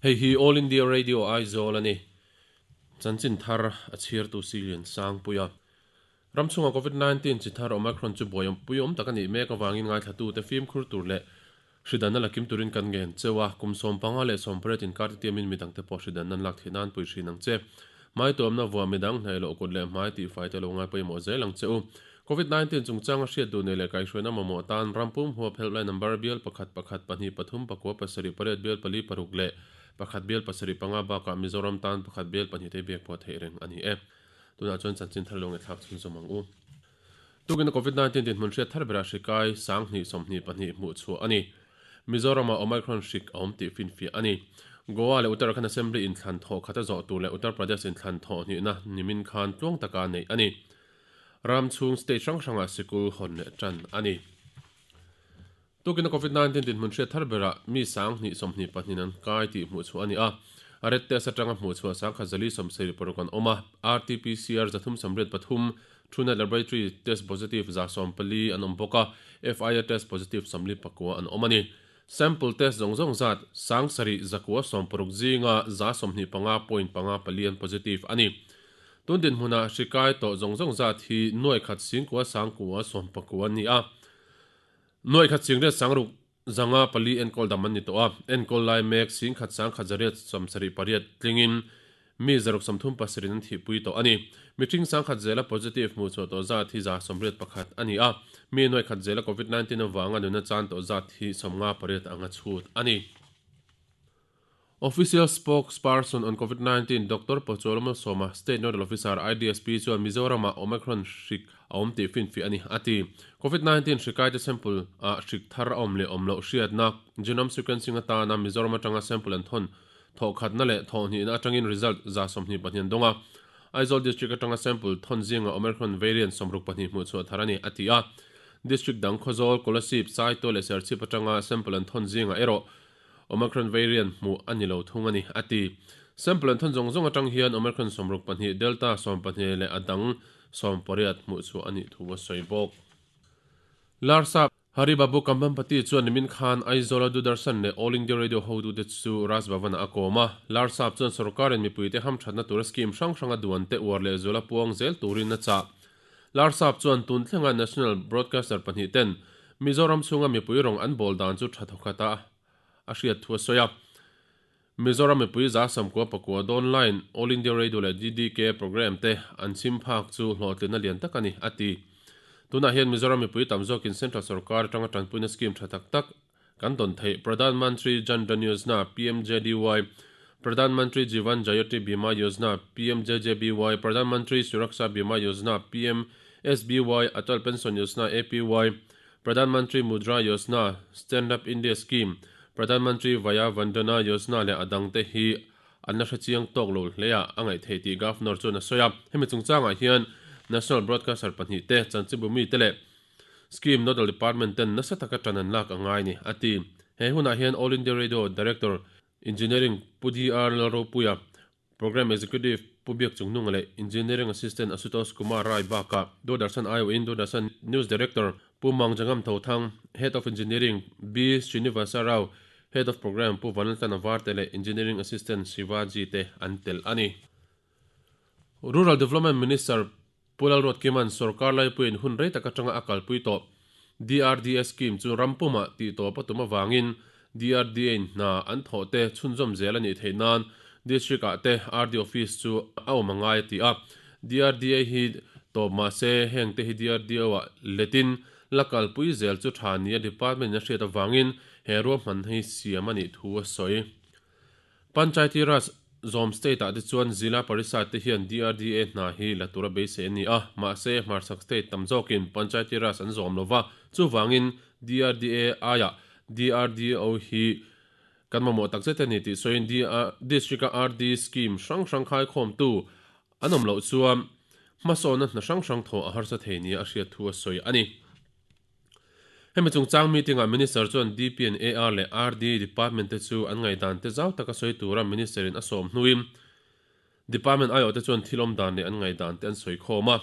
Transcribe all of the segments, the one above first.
Hei hi All India Radio Aizawl a ni. Chanchin thar a chhiartu Silian Sangpuia. Ram chhunga Covid 19 chi thar Omicron chu buai awmpui awm tak a nih mek avangin ngaithlatute fimkhur tur leh hridanna la kim turin kan ngen cheu a, kum 15 leh 18 inkar te tiamin midangte pawh hridanna an lak theih nan pui hrin ang che. Hmai tuamna vuah midang hnaih loh kut leh hmai tihfai te lo ngai pawimawh zel ang che u. Covid 19 chungchanga hriat duh nei leh kaihhruaina mamawh tan rampum huap helpline number bial pakhat pakhat pahnih pathum pakua pasarih pariat bial pali paruk leh pakhat bial pasarih panga bakah Mizoram tan pakhat bial pahnih te biak pawh theih reng a ni e. Tunah chuan chanchin thar lo ngaihthlak chhunzawm ang u. Tukin Covid 19 dinhmun hriat thar berah hri kai 20 22 hmuh chhuah a ni. Mizoramah Omicron hrik a awm tih finfiah a ni. Goa leh Uttarakhand Assembly inthlan thawh khata zawh tur leh Uttar Pradesh inthlan thawh hnihna nimin khan tluang taka neih a ni. Ram chhung state hrang hrangah sikul hawn leh tan a ni. Tukin Covid 19 dinhmun hriat thar berah mi 20 22 an kai tih hmuh chhuah a ni a. A red test atanga hmuh chhuah 176 an awm a. RT-PCR 383, Truenat Laboratory test positive 114 an awm bawk a, FIA test positive 49 an awm a ni. Sample test zawng zawng zat 7160 zinga 25.54 an positive a ni. Tun dinhmunah hri kai tawh zawng zawng zat hi nuai khat singkua sangkua sawmpakua an ni a. Nuai khat singriat sangruk zanga pali enkawl dam an ni tawh a, enkawl lai mek singkhat sangkhat zariat sawmsarih pariat tlingin mi zaruk sawmthum pasarih an thihpui tawh a ni. Mihring sangkhat zela positive hmuh chhuah tawh zat hi 81 a ni a, mi nuai khat zela Covid 19 avanga nuna chan tawh zat hi 58 anga chhut a ni. Official Spokesperson on Covid 19 Doctor Pocholomo Sawma, State Nodal Officer IDSP chuan Mizoramah Omicron hrik a awm tih finfiah a ni, a ti. Covid 19 hri kaite sample ah hrik thar a awm leh awm loh hriatna genome sequencing atana Mizoram atanga sample an thawn thawhkhatna leh thawhhnihna atangin result 22 an dawng a. Aizawl District atanga sample thawn zingah Omicron variant 62 hmuh chhuah thar a ni, a ti a. District dang Khawzawl, Kolasib, Saitual leh Serchhip atanga sample an thawn zingah erawh Omicron variant hmuh a ni lo thung a ni, a ti. Sample an thawn zawng zawng atang hian Omicron 62, Delta 12 leh a dang 18 hmuh chhuah a nih thu a sawi bawk. Larsa Hari Babu Kambhampati chuan nimin khan Aizawla Doordarshan leh All India Radio hotute chu Raj Bhavan-ah a kawm a. Larsap chuan sorkarin mipuite hamthatna tura scheme hrang hranga duante uar leh zuala puang zel turin a chah. Larsap chuan tun thlenga National Broadcaster pahnih ten Mizoram chhunga mipui rawng an bawl dan chu tha thawkhat a a hriat thu a sawi a. Mizoram mipui za samkua pakua dawn laiin All India Radio leh DDK programme te an chhim phak chu hlawhtlinna lian tak a ni, a ti. Tunah hian Mizoram mipui tam zawkin Central sorkar atanga tanpuina scheme tha tak tak kan dawn theih Pradhan Mantri Jan Dhan Yojana, PMJDY, Pradhan Mantri Jeevan Jyoti Bima Yojana, PMJJBY, Pradhan Mantri Suraksha Bima Yojana, PMSBY, Atal Pension Yojana, APY, Pradhan Mantri Mudra Yojana, Stand Up India Scheme, Pradhan Mantri Vaya Vandana Yojana leh a dangte hi an la hrechiang tawk lo hle a, a ngaih theih tih Governor chuan a sawi a. Hemi chungchangah hian National Broadcaster pahnih te, Chanchibu mite leh Scheme Nodal Department ten nasa taka tan an lak a ngai ni, a ti. He hunah hian All India Radio Director, Engineering, Pu DR Lalropuia, Programme Executive Pu Biak Chungnunga leh Engineering Assistant Asutosh Kumar Rai bakah Doordarshan aiawhin Doordarshan News Director Pu Mangjangam Thothang, Head of Engineering B Srinivasa Rao, Head of Programme Pu Vanlaltana Varte leh Engineering Assistant Shivaji te an tel a ni. Rural Development Minister Pu Lalruatkima'n sorkar laipuiin hun rei tak atanga a kalpui tawh DRDA scheme chu ram pumah tih tawp a tum avangin DRDA-in hna an thawh te chhunzawm zel a nih theih nan District-ah te RD Office chu a awm a ngai a ti a. DRDA hi tawp mah se heng te hi DRDO-ah letin la kalpui zel chu tha nia Department-in a hriat avangin he ruahman hi siam a nih thu a sawi. Panchayati Raj zawm state-ah te chuan Zila Parishad te hian DRDA hna hi la tura beisei an ni a, mahse hmarchhak state tam zawkin Panchayati Raj an zawm lo va, chuvangin DRDA aiah DRDO hi kan mamawh takzet a ni tih sawiin District-a RD scheme hrang hrang khaikhawmtu an awm loh chuan hmasawnna hna hrang hrang thawh a harsa thei nia a hriat thu a sawi a ni. Hemi chungchang meeting-ah Minister chuan DP and AR leh RD Department te chu an ngaihdan te zau taka sawi tura Minister-in a sawm hnuin Department aiawhte chuan thil awm dan leh an ngaihdan te an sawi khawm a.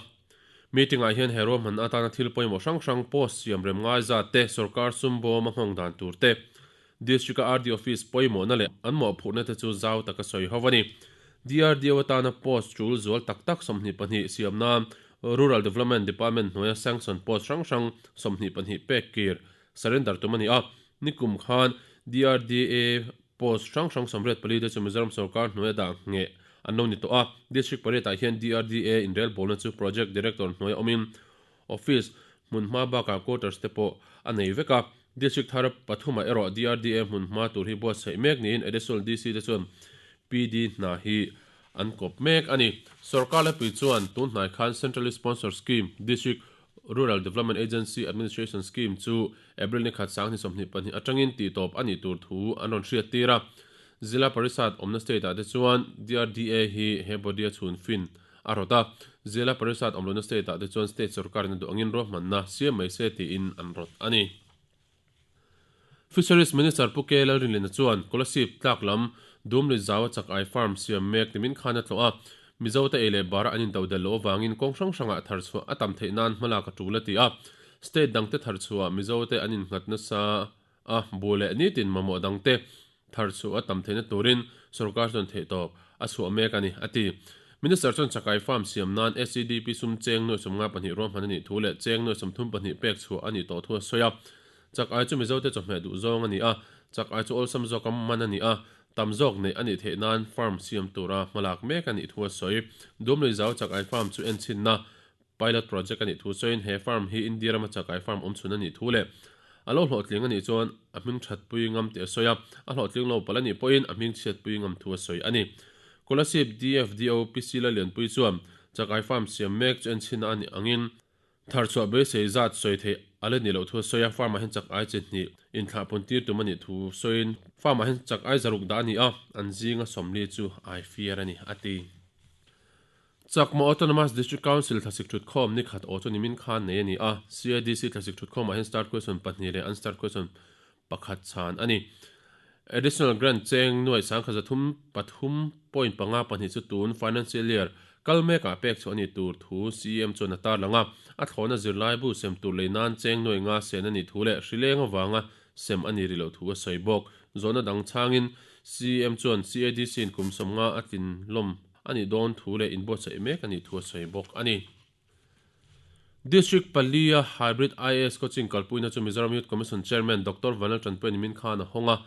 Meeting-ah hian he ruahman atana thil pawimawh hrang hrang post siam rem ngai zat te, sorkar sum bawm a nghawng dan tur te, District-a RD Office pawimawhna leh an mawhphurhna te chu zau taka sawi ho a ni. DRDO atana post tul zual tak tak 22 siam nan Rural Development Department hnuaia sanction post hrang hrang 22 pek kir surrender tum a ni a. Nikum khan DRDA post hrang hrang 84 te chu Mizoram sorkar hnuaia dah ngheh an lo ni tawh a. District pariatah hian DRDA inrelbawlna chu Project Director hnuaia awmin Office hmunhma bakah quarters te pawh a nei vek a. District thar pathumah erawh DRDA hmunhma tur hi buatsaih mek niin Additional DC te chuan PD hna hi an kawp mek a ni. Sorkar lepui chuan tun hnai khan Centrally Sponsored Scheme, District Rural Development Agency Administration Scheme chu April ni khat 2022 atangin tihtawp a nih tur thu an rawn hriattir a. Zila Parishad awmna state ah te chuan DRDA hi he body a chhun fin a rawt a, Zila Parishad awm lohna state ah te chuan state sorkarin a duh angin ruahmanna siam mai se tiin an rawt a ni. Fisheries Minister Pu K Lalrinlina chuan Kolasib tlak lam Dumlui Zaua chak ai farm siam mek nimin khan a tlawh a, Mizote ei leh bara an intodelh loh avangin kawng hrang hrangah tharchhuah a tam theih nan hmalak a tul a ti a, state dangte tharchhuah Mizote an innghat nasa a, bu leh nitin mamawh dangte thar chhuah a tam theihna turin sorkar chuan theihtawp a chhuah mek a ni, a ti. Minister chuan chakai farm siam nan SEDP sum cheng nuai 52 ruahman a nih thu leh cheng nuai 32 pek chhuah a nih tawh thu a sawi a. Chakai chu Mizote chawhmeh duh zawng a ni a, chakai chu awlsam zawka man a ni a, tam zawk neih a nih theih nan farm siam tura hmalak mek a nih thu a sawi. Dumlui zau chakai farm chu enchhinna Pilot project a nih thu sawiin he farm hi India rama chakai farm awm chhun a nih thu leh a lo hlawhtling a nih chuan a hming thatpui ngam tih a sawi a, a hlawhtling lo palh a nih pawhin a hming chhiatpui ngam thu a sawi a ni. Kolasib DFDO PC Lalianpui chuan chakai farm siam mek chu enchhinna a nih angin tharchhuah beisei zat sawi theih a la nih loh thu a sawi a, farm ah hian chakai chi hnih inthlahpun tir tum a nih thu sawiin farm ah hian chakai zaruk dah a ni a, an zinga 40 chu ai fiar a ni a ti. Chakma Autonomous District Council thlasik thutkhawm ni khat aw chu nimin khan nei a ni a, CADC thlasik thutkhawmah hian start question pahnih leh unstart question pakhat chhan a ni. Additional grant cheng nuai 1303 point panga pahnih chu tun financial year kal mekah pek chhuah a nih tur thu CEM chuan a tarlang a, a thlawhna zirlaibu sem tur lei nan cheng nuai nga sen a nih thu leh hrileng avanga sem a ni rih loh thu a sawi bawk. Zawhna dang chhangin CEM chuan CADC-in kum 50 a tlin lawm a nih dawn thu leh inbuatsaih mek a nih thu a sawi bawk a ni. District palia Hybrid IAS Coaching kalpuina chu Mizoram Youth Commission Chairman Doctor Vanlal Tanpuia nimin khan a hawng a.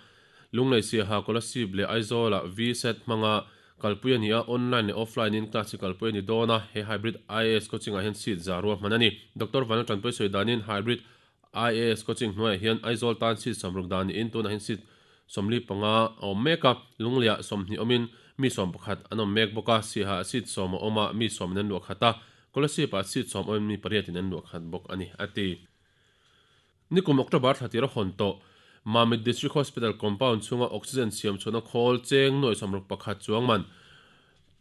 Lunglei Siaha, Kolasib leh Aizawla VSAT hmanga kalpui a ni a, online leh offline in class hi kalpui a ni dawn a, he Hybrid IAS Coaching ah hian seat za ruahman a ni. Doctor Vanlal Tanpuia sawi danin Hybrid IAS coaching hnuaiah hian Aizawl tan seat 60 dan niin tunah hian seat 45 a awm mek a, Lungleiah 20 awmin mi 11 an awm mek bawk a, Siaha seat 10 a awm a, mi 10 in an luah khat a, Kolasib-ah seat 10 awmin mi pariat in an luah khat bawk a ni, a ti. Nikum October thla tir a hawn tawh. Mamit District Hospital compound chhunga oxygen siam chhuahna khawl cheng nuai 61 chuang man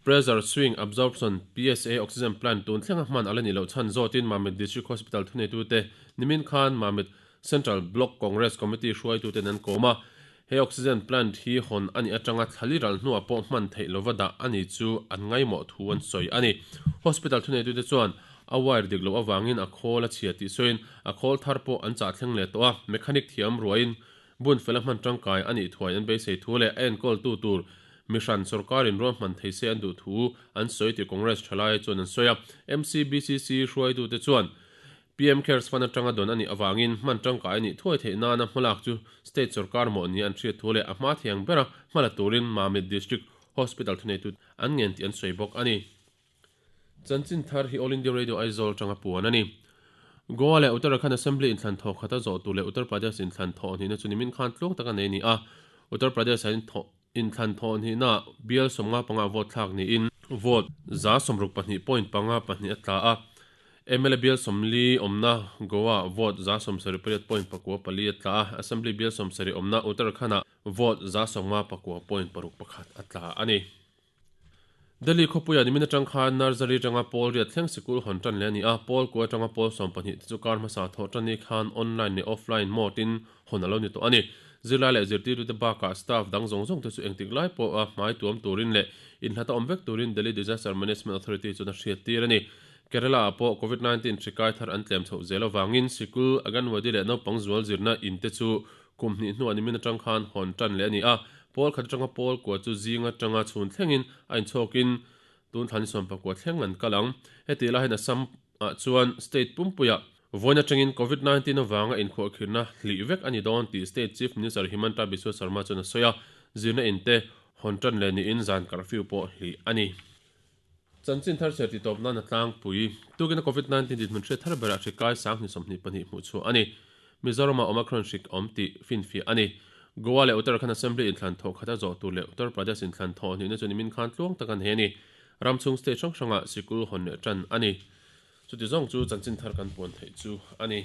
Pressure Swing Absorption, PSA, Oxygen Plant tun thlenga hman a la nih loh chhan zawtin Mamit District Hospital thuneitute nimin khan Mamit Central Block Congress Committee hruaituten an kawm a. He oxygen plant hi hawn a nih atanga thlali ral hnuah pawh hman theih lova dah a ni chu an ngaimawh thu an sawi a ni. Hospital thuneitute chuan a wire dik loh avangin a khawl a chhia tih sawiin a khawl thar pawh an chah thleng leh tawh a, mechanic thiam ruaiin Bun fel a hman tangkai a nih thuai an beisei thu leh a enkawltu tur mihran sorkarin ruahman thei se an duh thu an sawi tih Congress thalai chuan an sawi a. MCBCC hruaitute chuan PM Cares Fund atanga dawn a nih avangin hman tangkai a nih thuai theih nana hmalak chu state sorkar mawh nia an hriat thu leh a hma thiang bera hmala turin Mamit District Hospital thuneitu an ngen tih an sawi bawk a ni. Chanchin thar hi All India Radio Aizawl atanga puan a ni. Goa leh Uttarakhand Assembly inthlan thawh khata zawh tur leh Uttar Pradesh inthlan thawh hnihna chu nimin khan tluang taka nei a ni a. Uttar Pradesh-ah inthlan thawh hnihnaah bial 55 vote thlak niin, vote 62.54 a tla a. Mla bial 40 awmna Goa-ah vote 78.94 a tla a, Assembly bial 70 awmna Uttarakhand-ah vote 59.61 a tla a ni. Delhi khawpuia nimin atang khan Nursery atanga pawl riat thleng sikul hawn tan leh a ni a, pawl kua atanga pawl 12 te chu kar hmasa thawh tan ni khan online leh offline mode in hawn a lo ni tawh a ni. Zirlai leh zirtirtute bakah staff dang zawng zawng te chu engtik lai pawha hmai tuam turin leh inhlata awm vek turin Delhi Disaster Management Authority chuan a hriattir a ni. Kerala ah pawh Covid 19 hri kai thar an tlem chhoh zel avangin sikul, Anganwadi leh naupang zual zirna in te chu Kum hnih hnuah nimin atang khan hawn tan leh a ni a, pawl khat atanga pawl kua chu zing atanga chhun thlengin a inchhawkin tun thla ni sawmpakua thleng an kal ang. Heti lai hian Assam ah chuan state pumpuiah vawiin atangin Covid 19 avanga inkhuahkhirhna hlih vek a ni dawn tih State Chief Minister Himanta Biswa Sarma chuan a sawi a, zirna in te hawn tan leh niin zan curfew pawh hlih a ni. Chanchin thar chhiar titawp nan a tlangpui. Tukin a Covid 19 dinhmun hriat thar berah hri kai 2022 hmuh chhuah a ni. Mizoramah Omicron hrik awm tih finfiah a ni. Goa leh Uttarakhand Assembly inthlan thawh khat a zawh tur leh Uttar Pradesh inthlan thawh hnihna chu nimin khan tluang tak an hei a ni. Ram chhung state hrang hrangah sikul hawn leh tan a ni. Chuti zawng chu chanchin thar kan puan theih chu a ni.